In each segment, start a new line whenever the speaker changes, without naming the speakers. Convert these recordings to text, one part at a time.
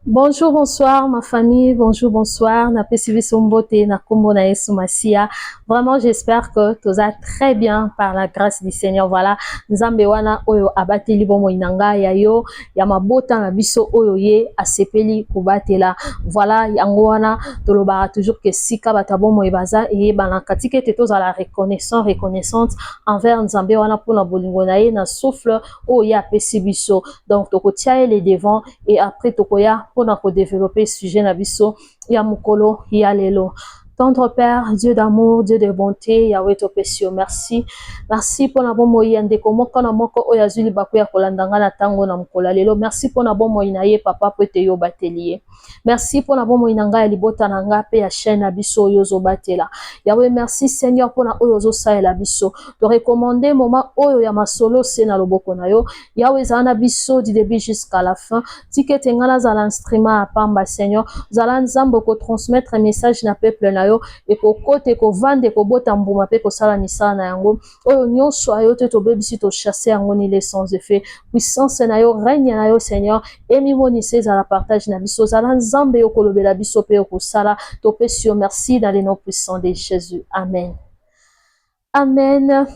Bonjour, bonsoir ma famille, bonjour, bonsoir. Napesi biso mbote na kombo na Yesu Masiya. Vraiment, j'espère que toza très bien par la grâce du Seigneur. Voilà, Nzambe wana oyo abateli bomoi na ngai, ya yo, ya mabota na biso oyo ye asepeli kobatela. Voilà, yango wana tolobaka toujours que sika bato ya bomoi baza eyebanaka. Tika ete tozala reconnaissant, reconnaissante envers Nzambe wana mpona bolingo na ye na souffle oyo ye apesi biso. Donc tokotia ye le devant et après tokoya mpona kodévelopper sujet na biso ya mokolo ya lelo. Tendre Père, Dieu d'amour, Dieu de bonté, Yahweh, topesi yo merci. Merci mpona bomoi ya ndeko moko na moko oyo azwi libaku ya kolanda nga na ntango na mokolo ya lelo. Merci mpona bomoi na ye, papa, po ete yo obateli ye. Merci mpona bomoi na ngai, ya libota na ngai mpe ya chaîne na biso oyo ozobatela. Yahweh, merci Seigneur mpona oyo ozosalela biso. Torecommander moment oyo ya masolo se na loboko na yo. Yahweh, ezala na biso du début jusqu'à la fin. Tika ete ngai nazala instrument ya pamba, Seigneur. Zala Nzambe okotransmettre message na peuple na yo, ekokota, ekovanda, ekobota mbuma mpe kosala misala na yango. Oyo nyonso ayo te, tobebisi, tochasse yango nul sans effet. Puissance na yo, règne na yo, Seigneur, emimonisa, ezala partage na biso. Zala Nzambe okolobela biso mpe okosala. Topesi yo merci dans le nom puissant de Jésus. Amen, amen.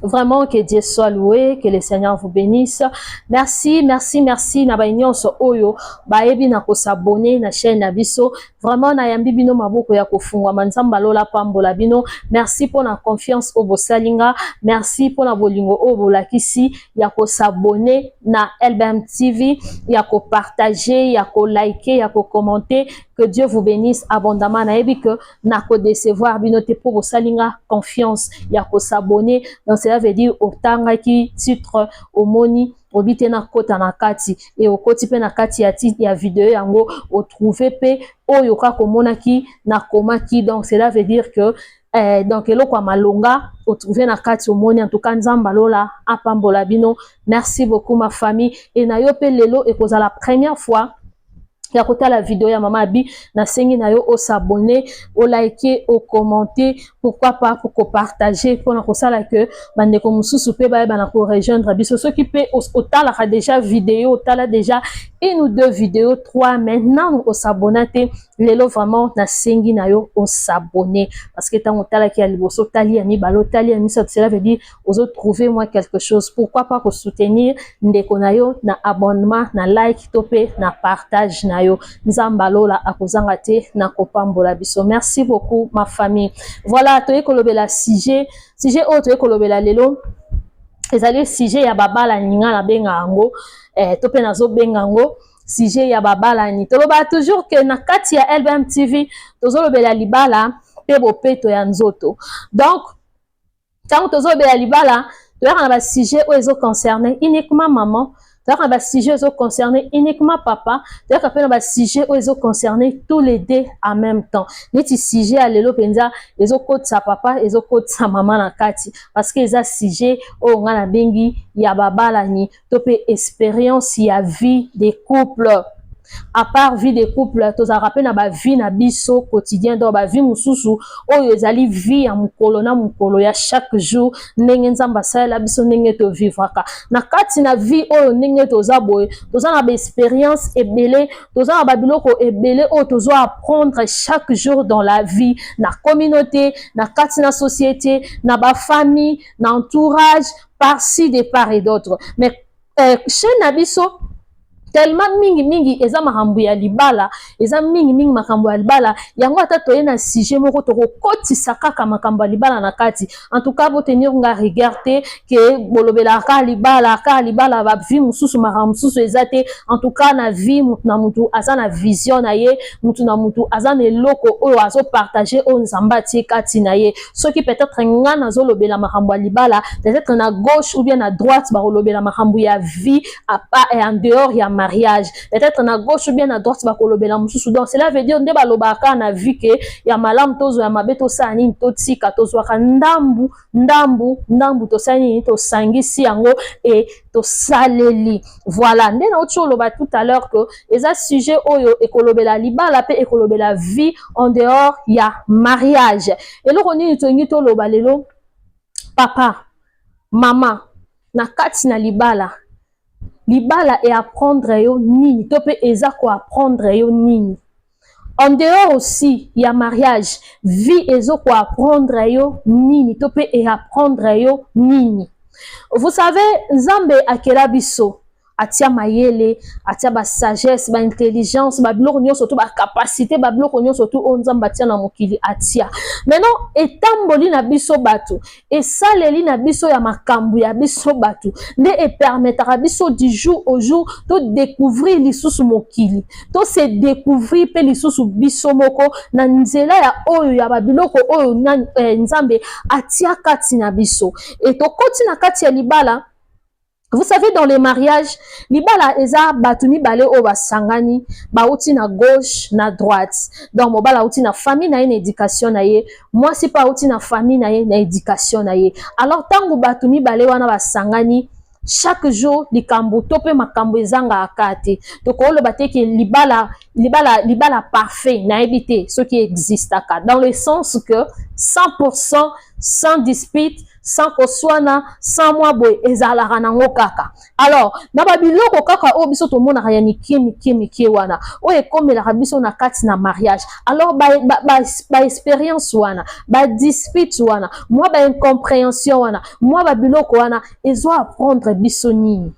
Vraiment, que Dieu soit loué, que le Seigneur vous bénisse. Merci, merci, merci. Na ba nyonso oyo bayebi na kos'abonner na chaîne na biso. Vraiment, nayambi bino maboko ya kofungwama. Nzambe alola pambola bino. Merci pour la confiance oyo bosalinga. Merci pour la bolingo oyo bolakisi ya kos'abonner na LBM TV, ya kopartager, ya koliker, ya kocommenter. Que Dieu vous bénisse abondamment. Nayebi que nako décevoir bino te po bosalinga confiance ya kos'abonner. Donc cela veut dire otangaki titre, omoni, obi te nakota na kati e okoti mpe na kati ya video yango, otrouve mpe oyo kaka omonaki nakomaki. Donc cela veut dire que donc eloko ya malonga otrouve na kati, omoni. En tout cas, Nzambe alola apambola bino. Merci beaucoup, ma famille. E na yo mpe lelo ekozala première fois ya kotala video ya Mama Abi, nasengi na yo os'abonner, oliker, ocommenter, pourquoi pas kopartager, mpona kosala ke bandeko mosusu mpe bayeba na korejoindre biso. Soki mpe otalaka déjà video, otala déjà une ou deux vidéos, trois, maintenant os'abonner te, lelo vraiment nasengi na yo os'abonner, parce que ntango otalaki ya liboso, otali ya mibale, otali ya misato, cela veut dire ozotrouver mwa quelque chose. Pourquoi pas kosoutenir ndeko na yo na abonnement, na like to mpe na partage na yo? Nzambe alola akozanga te na kopambola biso. Merci beaucoup, ma famille. Voilà, toyei kolobela sujet. Sujet oyo toyei kolobela lelo ezali sujet ya babalani. Nga nabenga yango to mpe nazobenga yango sujet ya babalani. Tolobaka toujours ke na kati ya LBM TV tozolobela libala mpe bopeto ya nzoto. Donc ntango tozolobela libala, toyaka na basujet oyo ezoconcerne uniquement maman, toyaka na basujet ezoconcerne uniquement papa, toyaka mpe na basujet oyo ezoconcerne tous les deux en même temps. Neti sujet ya lelo mpenza ezokotisa papa, ezokotisa mama na kati, parce que eza sujet oyo ngai nabengi ya babalani to mpe expérience ya vie de couple. À part vie de couple, tozalaka mpe na bavie na biso quotidien, donc bavie mosusu oyo ezali vie ya mokolo na mokolo, ya chaque jour, ndenge Nzambe asalela biso, ndenge tovivraka na kati na vie oyo. Ndenge toza boye, toza na baexpérience ebele, toza na babiloko ebele oyo tozo apprendre chaque jour dans la vie, na communauté, na kati na société, na bafamille, na entourage, par-ci, de part et d'autre. Mais chaîne na biso tellement mingimingi eza makambo ya libala, eza mingimingi makambo ya libala. Yango ata toye na sujet moko, tokokotisa kaka makambo ya libala na kati. En tout cas, botenir nga rigueur te ke bolobelaka kaka libala, kaka libala, bavie mosusu, makambo mosusu eza te. En tout cas, na vie, mutu na mutu aza na vision na ye, mutu na mutu aza na eloko oyo azopartage, oyo Nzambe atie kati na ye. Soki peut-être nga nazolobela makambo ya libala, peut-être na gauche ou bien na droite bakolobela makambo ya vie en dehors ya mariage, peut-être na gauche ou bien na droite bakolobela mosusu. Donc cela veut dire nde balobaka na vie ke ya malamu tozwa, ya mabe tosala nini? Totika. Tozwaka ndambu ndambu ndambu, tosala nini? Tosangisi yango e tosaleli. Voilà nde nauti oloba tout à l'heure que eza sujet oyo ekolobela libala mpe ekolobela vie en dehors ya mariage. Eloko nini tolingi toloba lelo? Papa, mama, na kati na libala, Libala eapprendre yo nini to mpe eza koapprendre yo nini? En dehors aussi ya mariage, vie ezokoapprendre yo nini to mpe eapprendre yo nini? Vous savez, Nzambe akela biso, atia mayele, atia basagesse, baintelligence, babiloko nyonso to bacapacité, babiloko nyonso tu oyo Nzambe atia na mokili atia. Maintenant, etamboli na biso bato, esaleli na biso ya makambo ya biso bato nde epermettaka biso du jour au jour todécouvrir lisusu mokili, tose découvrir mpe lisusu biso moko na nzela ya oyo ya babiloko oyo Nzambe atia kati na biso. E tokoti na kati ya libala. Vous savez, dans les mariages, libala eza bato mibale oyo basangani, bauti na gauche na droite. Donc mobali auti na famille na ye na éducation na ye, mwasi mpe auti na famille na ye na éducation na ye. Alors ntango bato mibale wana basangani, chaque jour likambo to mpe makambo ezangaka te. Tokoloba te ke libala parfait, nayebi te soki existaka, dans le sens que 100% sans dispute, sans koswana, sans mwa boye, ezalaka nango kaka. Alors na babiloko kaka oyo biso tomonaka ya mike mike mike wana oyo ekomelaka biso na kati na mariage, alors baexpérience ba wana, badispute wana, mwa baincompréhension wana, mwa babiloko wana ezo apprendre biso nini?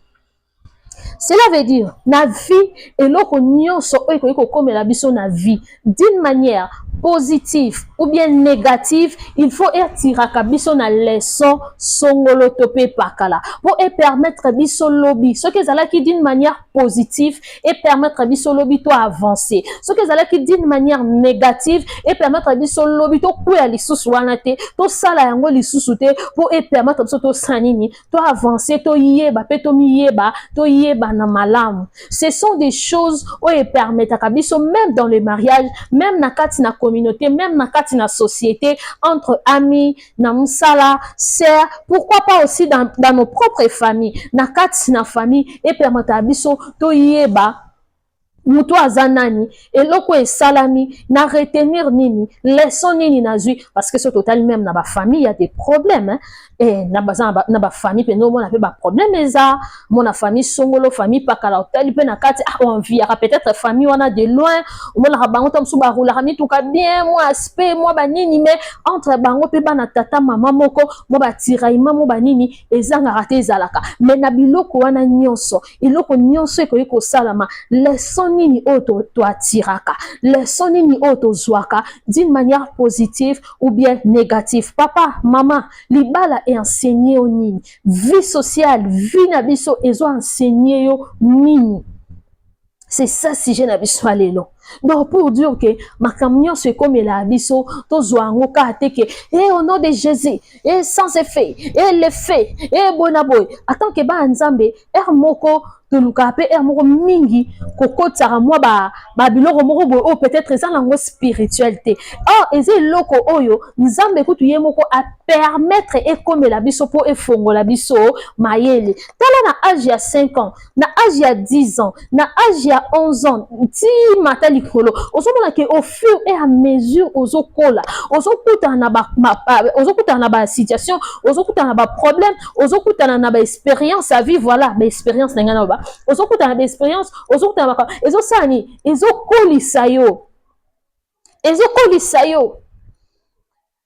Cela veut dire, na vie, eloko nyonso oyo ekoki kokomela biso na vie, d'une manière positive ou bien négative, il faut etiraka biso na leçon songolo to mpe pakala mpo epermettre biso lobi. Soki ezalaki d'une manière positive, epermettre biso lobi to avancer. Soki ezalaki d'une manière négative, epermettre biso lobi tokwea lisusu wana te, tosala yango lisusu te, mpo epermettre biso tosala nini? To avancer, toyeba mpe tomiyeba, toyebana malamu. Ce sont des choses oyo epermettaka biso, même dans le mariage, même na kati na communauté, même na kati na société, entre amis, na mosala, sœur, pourquoi pas aussi dans nos propres familles, na kati na famille, epermettaka biso toyeba moto aza nani, eloko esalami na retenir nini, leçon nini nazwi. Parce que soki totali, même na bafamille ya des problèmes, hein? E, na baza na bafamille mpenza, omona mpe baproblème eza mona famille songolo, famille pakala. Otali mpe na kati, ah, oenviaka peut-être famille wana de loin, omonaka bango ta mosusu barulaka mituka bien, mwa aspect, mwa banini, mais entre bango mpe bana tata mama moko, mwa batiraillement, mwa banini ezangaka te, ezalaka. Mais na biloko wana nyonso, eloko nyonso ekoki kosalama, leçon nini oyo toatiraka, leçon nini oyo tozwaka, d'une manière positive ou bien négative? Papa, mama, libala eenseigner yo nini? Vie sociale, vie na biso ezo enseigner yo nini? C'est ça sujet na biso ya lelo. Donc pour dire que makambo nyonso ekomelaka biso, tozwa yango kaka te ke e au nom de Jésus e sans effet e l'effet e boye na boye. En tant que bana Nzambe, heure moko tolukaka mpe heure moko mingi kokotisaka mwa babiloko moko boye oyo peut-être eza nango spirituel te. Or eza eloko oyo Nzambe kutu ye moko apermettre ekomela biso mpo efongola biso mayele. Tala, na age ya 5 ans, na age ya 10 ans, na age ya 11 ans, ntima ata likolo, ozomona ke au fur et à mesure ozokola, ozokutana na basituation, ozokutana na baproblème, ozokutana na baexpérience ya vie. Voilà, baexpérience na ngai na ba ozokutana na baexpérience, ozokutana makambo ezosala nini? Ezokolisa yo, ezokolisa yo.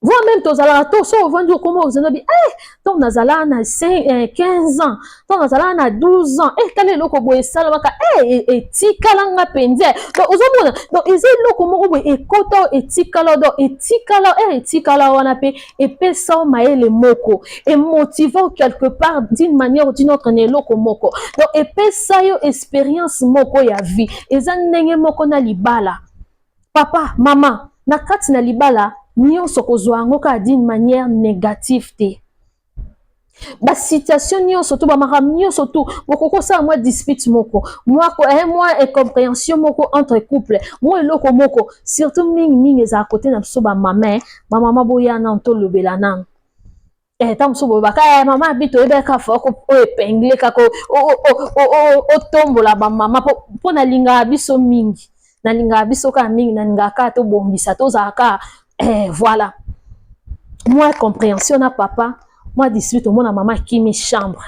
Voire même tozalaka to so ovandi, okoma ozana bi eh, ntango nazalaka na 15 ans, ntango nazalaka na 12 ans, eh, tala eloko boye esalamaka, eh, etikalanga mpenza. Donc ozomona, donc eza eloko moko boye ekota, etikala. Donc etikala, eh, etikala wana mpe epesa mayele moko, emotiva quelque part, d'une manière ou d'une autre, na eloko moko. Donc epesa yo expérience moko ya vie. Eza ndenge moko na libala. Papa, mama, na kati na libala nyonso, kozwa yango kaka d'une manière négative te. Basituation nyonso to bamakambo nyonso tu, bokoki kosala mwa dispute moko, mwa incompréhension moko entre couple, mwa eloko moko. Surtout mingimingi ezala kote na biso bamama. Bamama, boya nano tolobela nano. Ntango mosusu boyebaka, mama abi toyebaka fa oyo épingle kaka otombola bamama, mpo nalingaka biso mingi, nalingaka biso kaka mingi, nalingaka kaka tobongisa, tozala kaka, voilà, mwa compréhension na papa, mwa dispute, omona mama akimi chambre.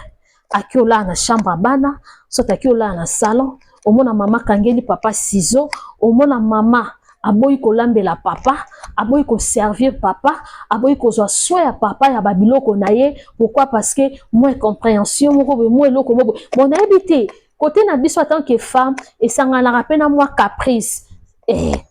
Aki olala na chambre ya bana, soki aki olala na salon. Omona mama akangeli papa ciseau, omona mama aboyi kolambela papa, aboyi koservir papa, aboyi kozwa soin ya papa ya babiloko na ye. Pourquoi? Parce que mwa incompréhension moko boye, mwa eloko moko boye. Bon, nayebi te, côté na biso en tant que femme, esanganaka mpe na mwa caprice.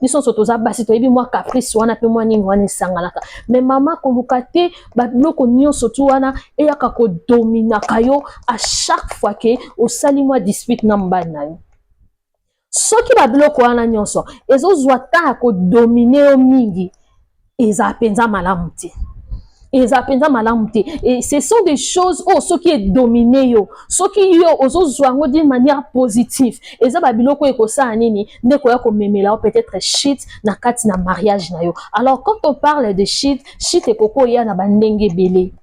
Biso nyonso toza basi, toyebi mwa caprice wana mpe mwa nini wana esanganaka. Mais mama, koluka te babiloko nyonso tu wana eyaka kodominaka yo à chaque fois ke osali mwa dispute na mobali na yo. Soki babiloko wana nyonso ezozwa temps ya kodominer yo mingi, eza mpenza malamu te, eza mpenza malamu te. Et ce sont des choses oyo soki edominer yo, soki yo ozozwa yango d'une manière positive, eza babiloko oyo ekosala nini? Nde koya komemela yo peut-être chute na kati na mariage na yo. Alors, quand on parle de chute, chute ekoki oya na bandenge ebele.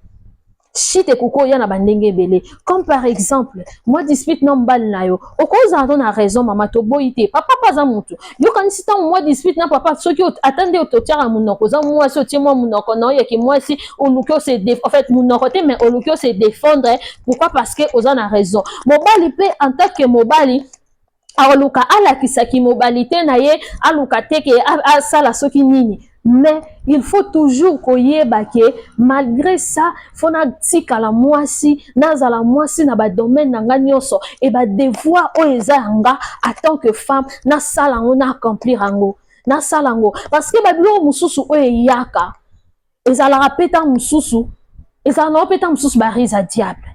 Chute ekoki oya na bandenge ebele, comme par exemple mwa dispute na mobali na yo. Okozala to na raison, mama, toboyi te. Papa mpe aza motu. Yokanisi ntango mwa dispute na papa, soki ata nde totiaka monoko, oza mwasi, otie mwa monoko na oyeki mwasi, oluki ose, en fait monoko te, mais oluki ose défendre. Pourquoi? Parce que oza na raison. Mobali mpe, en tant que mobali, aluka alakisaki mobali te na ye, aluka te ke asala soki nini. Mais il faut toujours koyeba ke malgré ça, faut natikala mwasi, nazala mwasi na badomaine na nga nyonso e badevoir oyo eza ya nga en tant que femme, nasala yango, na accomplir yango, nasala yango. Parce que babiloko mosusu oyo eyaka, ezalaka mpe ntango mosusu, ezala nango mpe ntango mosusu baruse ya diable.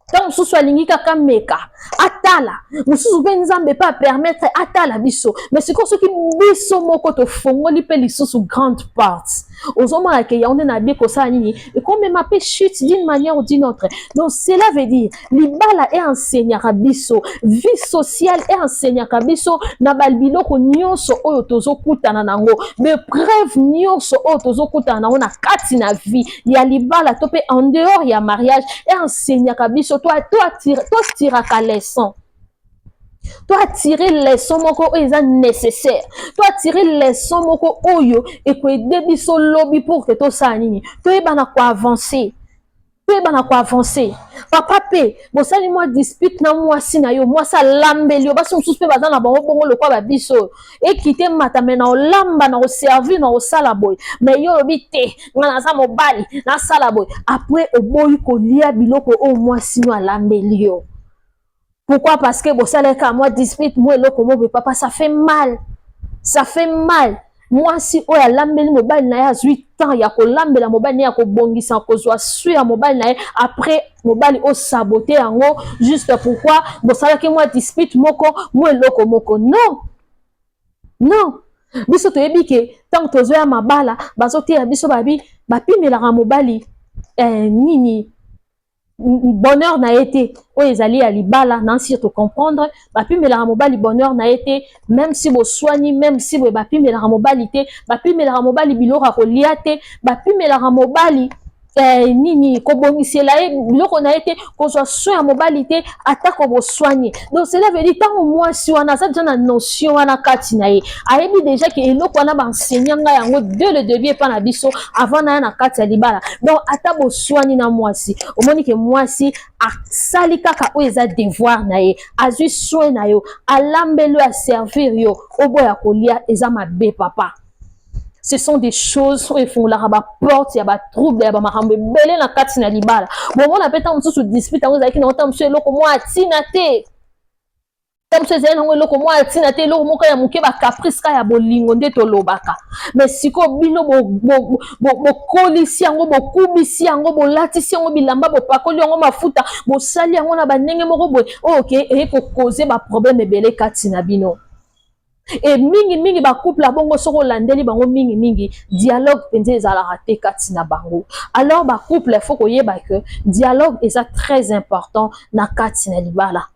Ntango mosusu alingi kaka meka atala, mosusu mpe Nzambe mpe apermettre atala biso. Mais sikoyo, soki biso moko tofongoli mpe lisusu grande porte, ozomona ke yango nde na bie kosala nini? Ekomema mpe chute d'une manière ou d'une autre. Donc cela veut dire libala eenseignaka biso vie sociale, eenseignaka biso na babiloko nyonso oyo tozokutana nango, baépreuve nyonso oyo tozokutana nango na kati na vie ya libala to mpe en dehors ya mariage. Eenseignaka biso, totiraka leçon, toatire leçon moko oyo eza nécessaire, toatire leçon moko oyo ekoaider biso lobi pour ke tosala nini? Toyebana koavancer, toyebana koavancer. Papa mpe, bosali mwa dispute na mwasi na yo, mwasi alambeli yo. Basi mosusu mpe baza na bango bongo lokwa babiso oyo ekite mata me na olamba, na koservir, na kosala boye. Mais yo olobi te, nga naza mobali, nasala boye. Après oboyi kolia biloko oyo mwasi no alambeli yo. Pourquoi? Parce que bosalaka mwa dispute, mwa eloko mo boye. Papa, ça fait mal, ça fait mal. Mwasi oyo alambeli mobali na ye, azwi temps ya kolambela mobali na ye, ya kobongisa, kozwa soin ya mobali na ye, après mobali osaboter yango juste pourquoi bosalaki mwa dispute moko, mwa eloko moko. Non, non, biso toyebi ke ntango tozoya mabala, bazoteya biso, babi bapimelaka mobali nini? Bonheur na ye te. Oyo ezali ya libala, nansi tocomprendre, bapimelaka mobali bonheur na ye te. Même si boswani, même si boye, bapimelaka mobali te, bapimelaka mobali biloko ya kolia te, bapimelaka mobali nini? Kobongisela ye biloko na ye te, kozwa soin ya mobali te, atako boswani. Donc cela veut dire ntango mwasi wana aza deja na notion wana kati na ye, ayebi déjà ke eloko wana baenseigne ngai yango dès le début epa na biso, avant na ye na kati ya libala. Donc ata boswani na mwasi, omoni ke mwasi asali kaka oyo eza devoir na ye, azwi soin na yo, alambeli oyo, aservir yo, oboya kolia, eza mabe, papa. Ce sont des choses oyo efungolaka baporte ya batrouble, ya bamakambo ebele na kati na libala. Bomona mpe ntango mosusu dispute yango ezalaki nango ntango mosusu eloko mwa atina te, ntango mosusu ezali nango eloko mwa atina te, eloko moko ya moke, bacaprice ka ya bolingo nde tolobaka. Mais sikoyo bino bokolisi yango, bokubisi yango, bolatisi yango bilamba, bopakoli yango mafuta, bosali yango na bandenge moko boye oyo ke eye kocauser baproblème ebele kati na bino. E mingimingi bacouple ya bongo, soki olandeli bango mingimingi, dialogue mpenza ezalaka te kati na bango. Alors bacouple, faut koyeba ke dialogue eza très important na kati na libala.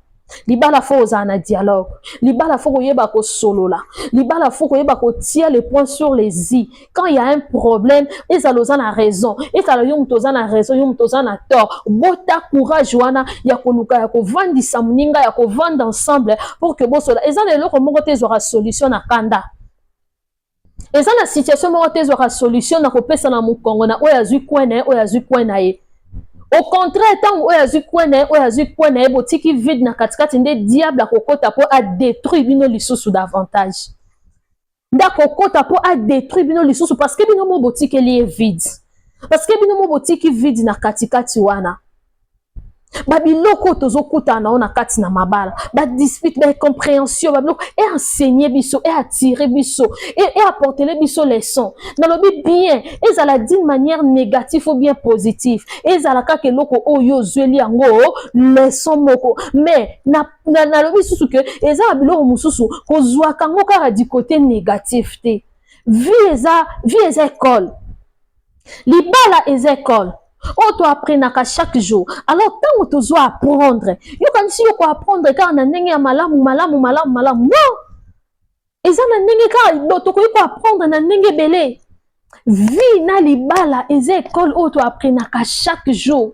Libala, faut ozala na dialogue. Libala, faut koyeba kosolola. Libala, faut koyeba kotia le point sur les i quand il y a un problème. Ezala oza na raison, ezala yo moto oza na raison, yo moto oza na tort, bota courage wana ya koluka ya kovandisa moninga, ya kovanda ensemble pour que bosola. Eza na eloko moko te ezwaka solution na kanda, eza na situation moko te ezwaka solution na kopesa na mokongo na oyo azwi coin na ye, oyo azwi coin na ye. Au contraire, ntango oyo azwi coin na ye, oyo azwi coin na ye, botiki vide na katikati, nde diable akokɔta mpo adétruire bino lisusu davantage. Nde akokɔta mpo adétruire bino lisusu, parce que bino mo botikeli ye vide, parce que bino mo botiki vide na katikati wana. Babiloko oyo tozokutana nango na kati na mabala, badispute, baincompréhension, babiloko eenseigner biso, eattirer biso, eapporter biso leçon. Nalobi bien, ezala d'une manière négative ou bien positive, ezala kaka eloko oyo ozweli yango leçon moko. Mais nalobi susu ke eza na biloko mosusu, kozwaka yango kaka du côté négatif te. Vie eza, vie eza école, libala eza école oyo toapprenaka chaque jour. Alors ntango tozwa apprendre, yokanisi yo koapprendre kaka na ndenge ya malamu, malamu, malamu, malamu? Non, eza na ndenge kaka tokoki koapprendre na ndenge ebele. Vie na libala eza école oyo toapprenaka chaque jour.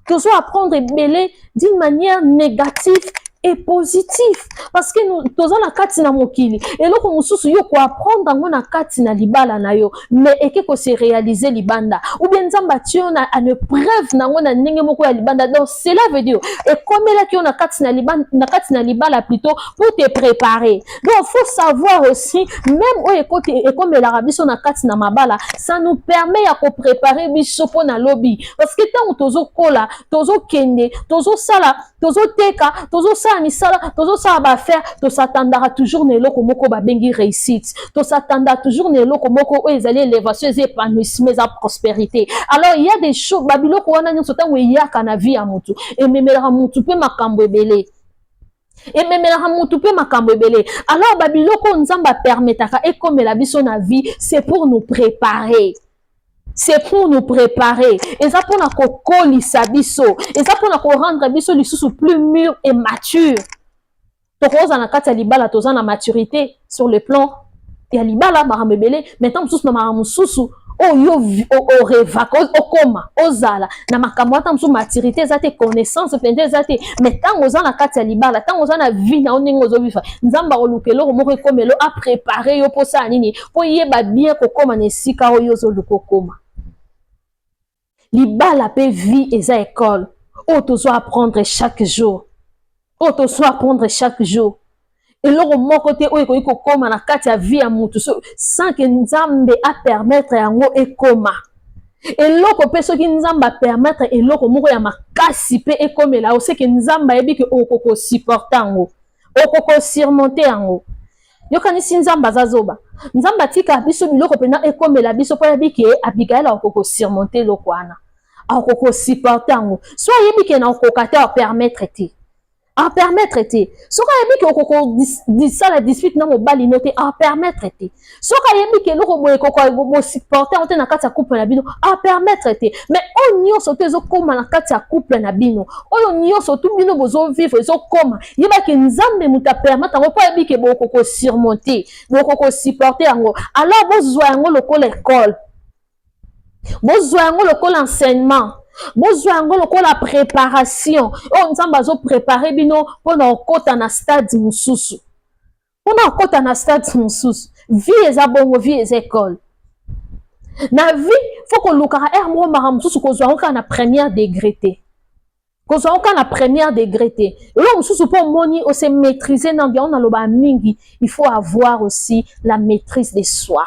Tozo apprendre ebele d'une manière négative et positif, parce que toza na kati na mokili. Eloko mosusu yo koapprendre yango na kati na libala na yo, mais eke kose réaliser libanda, ou bien Nzambe atie yo na en épreuve nango na ndenge moko ya libanda. Donc cela veut dire ekomelaki yo na kati na libala plutôt pour te préparer. Donc faut savoir aussi, même oyo ekomelaka biso na kati na mabala, ça nous permet ya kopréparer biso mpo na lobi, parce que ntango tozokola, tozokende, tozosala, tozoteka, tozosala misala, tozosala baaffaire, tosatandaka toujours na eloko moko babengi réussite, tosatandaka toujours na eloko moko oyo ezali élévation, eza épanouissement, eza prospérité. Alors il y a des choses, babiloko wana nyonso, ntango eyaka na vie ya motu, ememelaka motu mpe makambo ebele, ememelaka motu mpe makambo ebele. Alors babiloko oyo Nzambe apermetaka ekomela biso na vie, c'est pour nous préparer, c'est pour nous préparer. Eza mpona kokolisa biso, eza mpona korendre biso lisusu plus mûr et mature. Tokozala na kati ya libala, toza na maturité sur le plan ya libala, makambo ebele. Maintenant mosusu, na makambo mosusu oyo orêvaka okóma, ozala na makambo ata mosusu maturité eza te, connaissance mpenza eza te. Mais ntango oza na kati ya libala, ntango oza na vie na yo, ndenge ozovivre, Nzambe akoluka eloko moko ekomela, aprépare yo mpo osala nini? Mpo yeba bien kokóma na esika oyo ozoluka okóma. Libala mpe vie eza école oyo tozwa apprendre chaque jour, oyo tozwa apprendre chaque jour. Eloko moko te oyo ekoki kokóma na kati ya vie ya motu sans que Nzambe apermettre yango ekóma. Eloko mpe, soki Nzambe apermettre eloko moko ya makasi mpe ekomela yo, seke Nzambe ayebi ke okoki kosupporter yango, okoki kosurmonter yango. Yokanisi Nzambe aza zoba? Nzambe atika biso biloko mpena ekomela biso mpo ayebi ke Abigael akoki kosurmonter eloko wana, akoki kosupporter yango. So ayebi ke na okoka te, apermettre te, apermettre te. Soki ayebi ke okokosala dispute na mobali no te, apermettre te. Soki ayebi ke eloko boye bosupporter yango te na kati ya couple na bino, apermettre te. Mais oyo nyonso to ezokóma na kati ya couple na bino, oyo nyonso tu bino bozovivre ezokóma, yebaki Nzambe moto apermettre yango mpo ayebi ke bokokosurmonter, bokokosupporter yango. Alors bozwa yango lokola école, bozwa yango lokola enseignement, bozwa yango lokola préparation oyo Nzambe azoprépare bino mpona kokɔta na stade mosusu, mpona kokɔta na stade mosusu. Vie eza bongo, vie eza école. Na vie, faut kolukaka ere moko makambo mosusu, kozwa yango kaka na première degré te, kozwa yango kaka na première degré te. Eloko mosusu mpo omoni ose maîtriser na yango, naloba mingi, il faut avoir aussi la maîtrise de soi.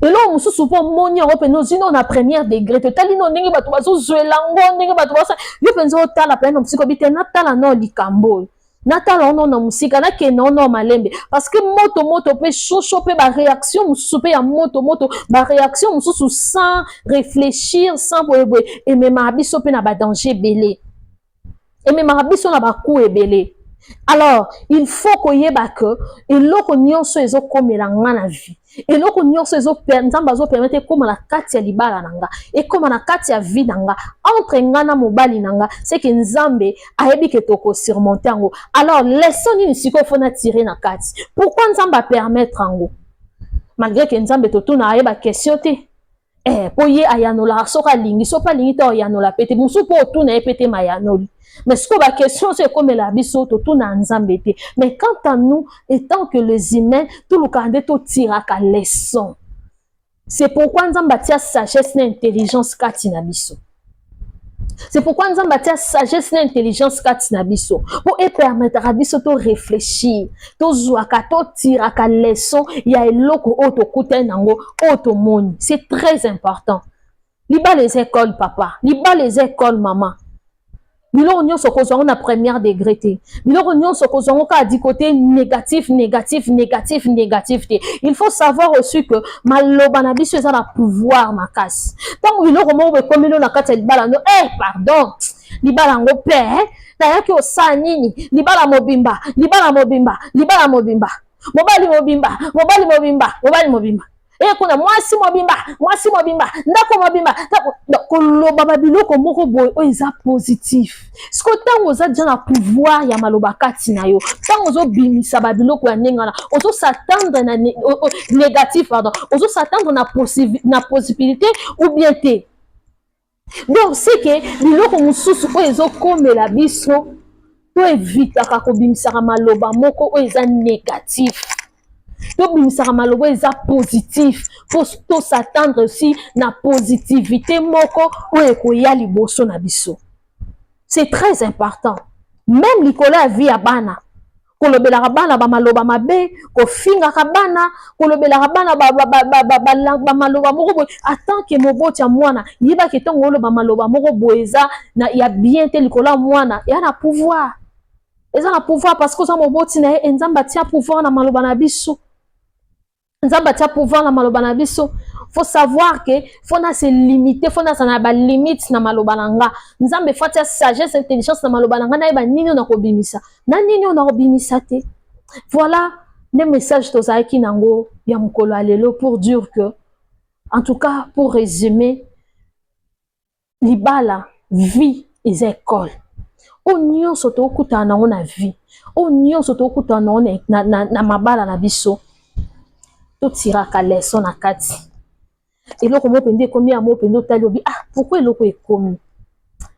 Eloko mosusu mpo omoni yango mpenza, ozwi no na première degré te, otali no ndenge bato bazozwela yango, ndenge bato basa yo mpenza, otala mpenza na mosika, obi te, natala no likambo oyo, natala ono na mosika, nakende ono malembe, parce que moto moto mpe shosho mpe baréaction mosusu mpe ya moto moto, baréaction mosusu sans réfléchir, sans boyeboye, ememaka biso mpe na badanger ebele, ememaka biso na baku ebele. Alors il faut koyeba ke eloko nyonso ezokomela nga na vie, eloko nyonso Nzambe azopermettre ekóma na kati ya libala na nga, ekóma na kati ya vie na nga, entre nga na mobali na nga, c'est que Nzambe ayebi ke tokosurmonter yango. Alors leçon nini sikoyo faut natirer na kati? Pourquoi Nzambe apermettre yango? Malgré ke Nzambe totuna ayeba question te, mpo ye ayanolaka soki alingi, soki alingi te ayanola pe te. Mosusu mpo otuna ye pe te, mayanoli. Mais sikoyo baquestion oyo ekomela biso, totuna Nzambe te. Mais quant à nous, étant que les humains, tolukaka nde totiraka leçon. C'est pourquoi Nzambe atia sagesse na intelligence kati na biso. C'est pourquoi Nzambe atia sagesse na intelligence kati na biso mpo epermetaka biso to réfléchir, tozwaka, totiraka leçon ya eloko oyo tokutani nango, oyo tomoni. C'est très important. Libala eza école, papa. Libala eza école, mama. Biloko nyonso kozwa yango na première degré te. Biloko nyonso kozwa yango kaka du côté négatif, négatif, négatif, négatif te. Il faut savoir aussi que maloba na biso eza na pouvoir makasi. Ntango biloko moko ekomeli na kati ya libala no, pardon, libala yango mpe nayaki osala nini? Libala mobimba, libala mobimba, libala mobimba, mobali mobimba, mobali mobimba, mobali mobimba, e kuna mwasi mobimba, mwasi mobimba, ndako mobimba, koloba babiloko moko boye oyo eza positif. Siko ntango oza déjà na pouvoir ya maloba kati na yo, ntango ozobimisa babiloko ya ndenge wana, ozos'attendre na négatif, pardon, ozos'attendre na possibilité ou bien te. Donc c'est que biloko mosusu oyo ezokomela biso, to evitaka kobimisaka maloba moko oyo eza négatif, tobimisaka maloba eza positif, mpo tos'attendre aussi na positivité moko oyo ekoya liboso na biso. C'est très important. Même likolo ya vie ya bana, kolobelaka bana bamaloba mabe, kofingaka bana, kolobelaka bana bamaloba moko boye, en tant que moboti ya mwana, yebaki ntango oloba maloba moko boye eza ya bien te likolo ya mwana, eya na pouvoir, eza na pouvoir, parce que oza moboti na ye. E Nzambe atia pouvoir na maloba na biso. Nzambe atia pouvoir na maloba na biso. Faut savoir que faut na se limiter, faut nazala na balimite na maloba na nga. Nzambe faut atia sagesse, intelligence na maloba na nga, nayeba nini oyo nakobimisa na nini oyo nakobimisa te. Voilà nde message tozalaki nango ya mokolo ya lelo, pour dire que, en tout cas, pour résumer, libala, vie eza école. Oyo nyonso tokutana nango na vie, oyo nyonso tokutana nango na mabala na biso, totiraka leçon na kati. Eloko moko mpenza ekomi ya moko mpenza, otali, obi: "Ah, pourquoi eloko ekomi?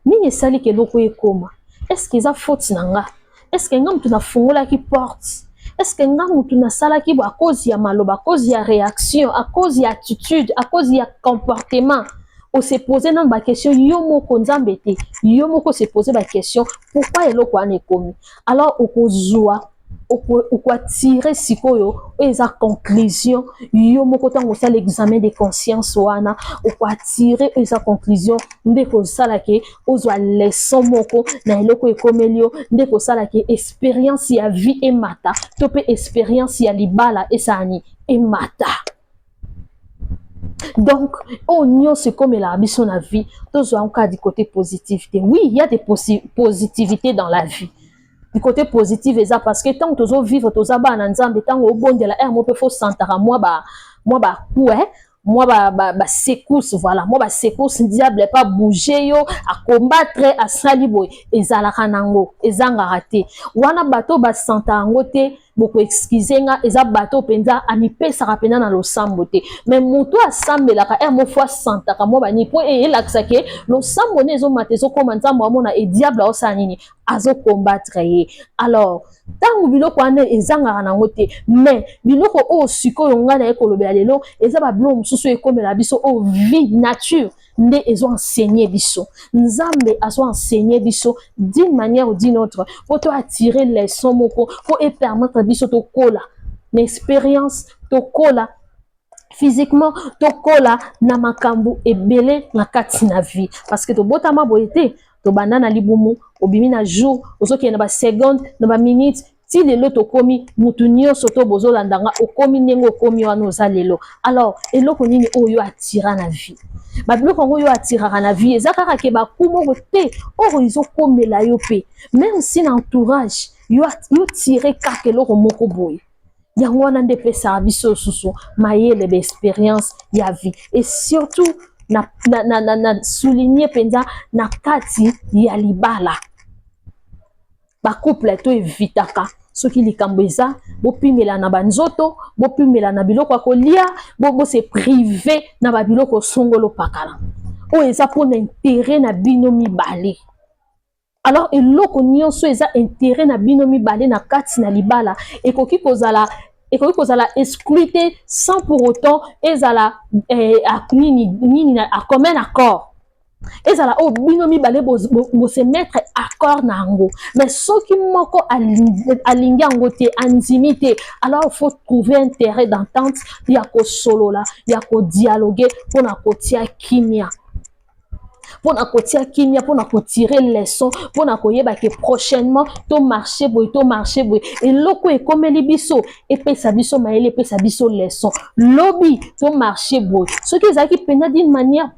Nini esaliki eloko ekoma? Est-ce eza faute na nga? Est-ce nga mutu nafungolaki porte? Est-ce nga mutu nasalaki bo?" À cause ya maloba, à cause ya réaction, à cause ya attitude, à cause ya comportement, ose pose nano baquestion yo moko. Nzambe te, yo moko ose pose baquestion: pourquoi eloko wana ekomi? Alors okozwa, okoattirer sikoyo oyo eza conclusion yo moko. Ntango osala examen de conscience wana, okoattirer oyo eza conclusion nde kosala ke ozwa leçon moko na eloko ekomeli yo, nde kosala ke expérience ya vie emata, to mpe expérience ya libala esala nini? Emata. Donc oyo nyonso ekomelaka biso na vie, tozwa yango kaka du côté positif te. Oui, il y a des positivités dans la vie. Du côté positif eza parce que ntango tozovivre, toza bana na Nzambe. Ntango obondela ere mo mpe faut santaka mwa bacoup, mwa basecousse, voilà, mwa basecousse. Diable pas bouger yo, acombattre, asali boye, ezalaka nango, ezangaka te. Wana bato basanta yango te, bokoexcuser nga, eza bato mpenza amipesaka mpenza na losambo te. Mais moto asambelaka, ere mofo asantaka mwa banini, mpo eyelakisa ke losambo nde ezomata, ezokóma. Nzambe amona e diable aosala nini? Azokombattre ye. Alors ntango biloko wana ezangaka nango te, mais biloko oyo sikoyo ngai naye kolobela lelo eza babiloko mosusu ekomela biso, oyo vie nature nde ezo-enseigner biso. Nzambe azo-enseigner biso d'une manière ou d'une autre po to attirer leçon moko, po epermettre biso tokola na expérience, tokola physiquement, tokola na makambo ebele na kati na vie, parce que tobotama boye te. Tobanda na libumu, obimi na jour, ozokende na baseconde, na baminute, ti lelo tokomi mutu nyonso to bozolanda nga, okomi ndenge okomi wana oza lelo. Alors eloko nini oyo atira na vie? Babiloko yango oyo atiraka na vie eza kaka ke baku moko te oyo ezokomela yo mpe, même si na entourage yo, yo tire kaka eloko moko boye. Yango wana nde epesaka biso lisusu mayele, baexpérience ya vie, et surtout na souligne mpenza na kati ya libala, bacouple, to evitaka soki likambo eza, bopimela na banzoto, bopimela na biloko ya kolia, bose priver na babiloko songolo pakala oyo eza mpona intérêt na bino mibale. Alors eloko nyonso eza intérêt na bino mibale na kati na libala ekoki kozala exclu te, sans pour autant ezala nini nini na commun accord. Ezala oyo bino mibale bose mettre accord na yango. Mais soki moko alingi yango te, andimi te, alors il faut trouver un terrain d'entente ya kosolola, ya kodialoguer, mpona kotia kimia, mpona kotia kimia, mpona kotirer leçon, mpona koyeba ke prochainement tomarcher boye, tomarcher boye. Eloko ekomeli biso, epesa biso mayele, epesa biso leçon, lobi tomarcher boye. Soki ezalaki mpenza d'une manière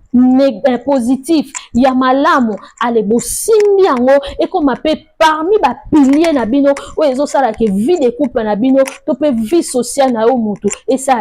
positif, ya malamu, ale bosimbi yango, ekóma mpe parmi bapiliers na bino oyo ezosalaka vie de couple na bino to mpe vie sociale na yo. Motu esala.